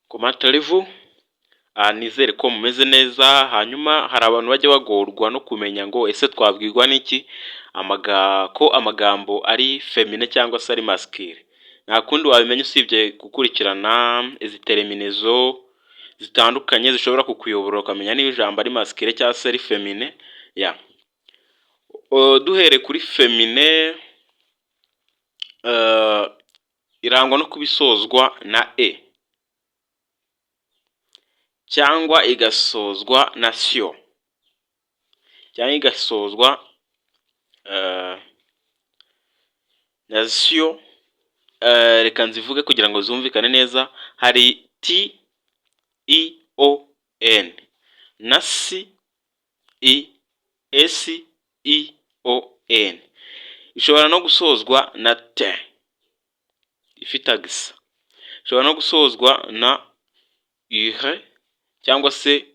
Comment allez-vous? Nizere ko mumeze neza. Hanyuma hari abantu bajya bagorwa no kumenya ngo ese twabwirwa n'iki ko amagambo ari féminin cyangwa se ari masculin? Nta kundi wabimenya usibye gukurikirana izi terminaisons zitandukanye zishobora kukuyobora ukamenya niba ijambo ari masculin cyangwa se ari féminin. Ya, duhereye kuri féminin, irangwa no kuba isozwa na e cyangwa igasozwa na tion cyangwa igasozwa na tion. Reka nzivuge kugira ngo zumvikane neza. Hari t, i, o, n na s, i, s, i, o, n. Ishobora no gusozwa na t ifite accent, ishobora no gusozwa na ure cyangwa se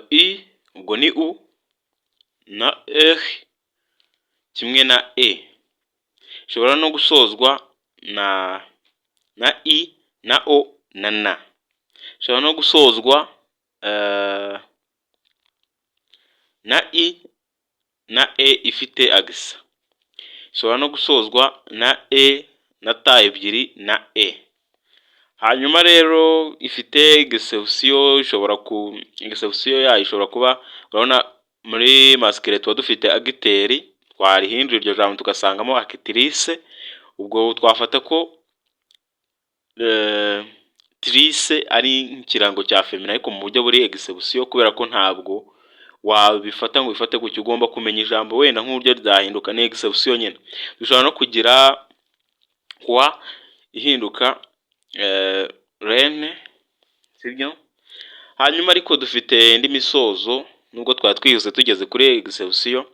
i, ubwo ni u na r kimwe na e. Ishobora no gusozwa na i na o na n. Ishobora no gusozwa na i na e ifite accent. Ishobora no gusozwa na e na t ebyiri na e. Hanyuma rero ifite exception, ishobora ku exception yayo ishobora kuba, urabona muri masculin tuba dufite acteur, twarihindura iryo jambo tugasangamo actrice. Ubwo twafata ko trice ari ikirango cya féminin, ariko mu buryo buri exception, kubera ko ntabwo wabifata ngo ubifate gutyo. Ugomba kumenya ijambo wenda nk'uburyo ryahinduka, ni exception nyine. Dushobora no kugira roi ihinduka reine, sibyo? Hanyuma ariko dufite indi misozo, nubwo twari twihuse tugeze kuri exception,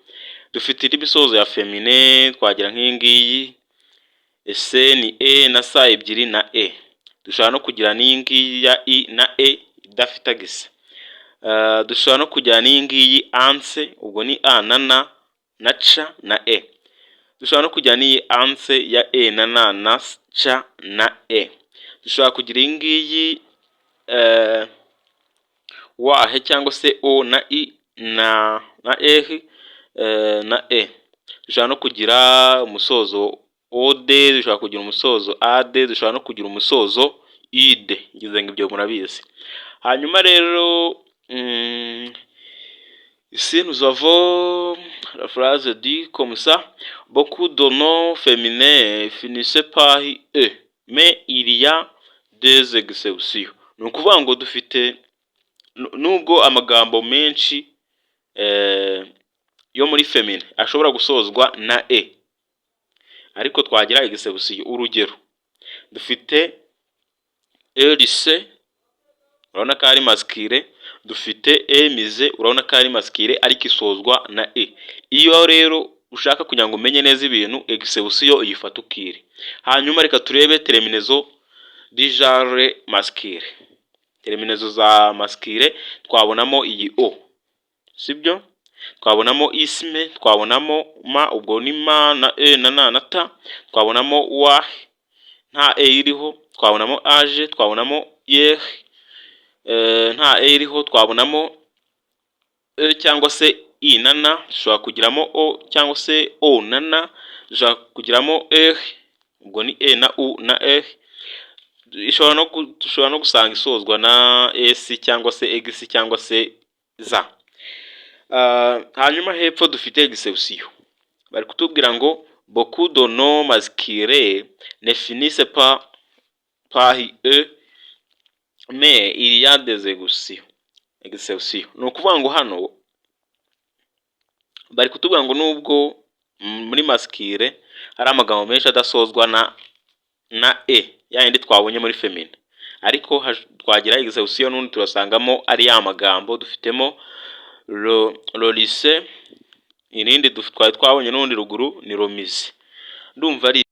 dufite indi misozo ya féminin. Twagira nk'iyi ngiyi ese ni e na sa ebyiri na e. Dushobora no kugira n'iyi ngiyi ya i na e idafite accent. Dushobora no kugira n'iyi ngiyi ance, ubwo ni a na n na c na e. Dushobora no kugira n'iyi ance ya e na n na c na e. Dushobora kugira iyi ngiyi wahe cyangwa se o na i na r na e. Dushobora no kugira umusozo od, dushobora kugira umusozo ad, dushobora no kugira umusozo ide. Ngize ngo ibyo murabizi. Hanyuma rero ici nous avons la phrase dit comme ça: beaucoup de noms féminins finissent par e, mais il y a des exceptions. Ni ukuvuga ngo dufite, nubwo amagambo menshi yo muri féminin ashobora gusozwa na e, ariko twagira exception. Urugero dufite lycée, urabona ko ari masculin. Dufite musée, urabona ko ari masculin, ariko isozwa na e. Iyo rero ushaka kugira ngo umenye neza ibintu, exception uyifata ukiri. Hanyuma reka turebe terminaisons du genre masculin. Terminaisons za masculin twabonamo iyi o, sibyo? Twabonamo isme, twabonamo ma, ubwo ni ma na e na n na t. Twabonamo wa nta e iriho, twabonamo age, twabonamo ire nta e iriho, twabonamo e cyangwa se i na n, dushobora kugiramo o cyangwa se o na n, dushobora kugiramo r, ubwo ni e na u na r. Ishobora no dushobora no gusanga isozwa na s cyangwa se x cyangwa se za. Hanyuma hepfo dufite exception. Bari kutubwira ngo beaucoup de noms masculins ne finissent pas par e, mais il y a des exceptions. Ni ukuvuga ngo hano bari kutubwira ngo nubwo muri masculin hari amagambo menshi adasozwa na e ya yindi twabonye muri féminin, ariko twagira exception n'ubundi turasangamo ari ya magambo. Dufitemo le lycée, irindi twari twabonye n'ubundi ruguru ni le musée. Ndumva ari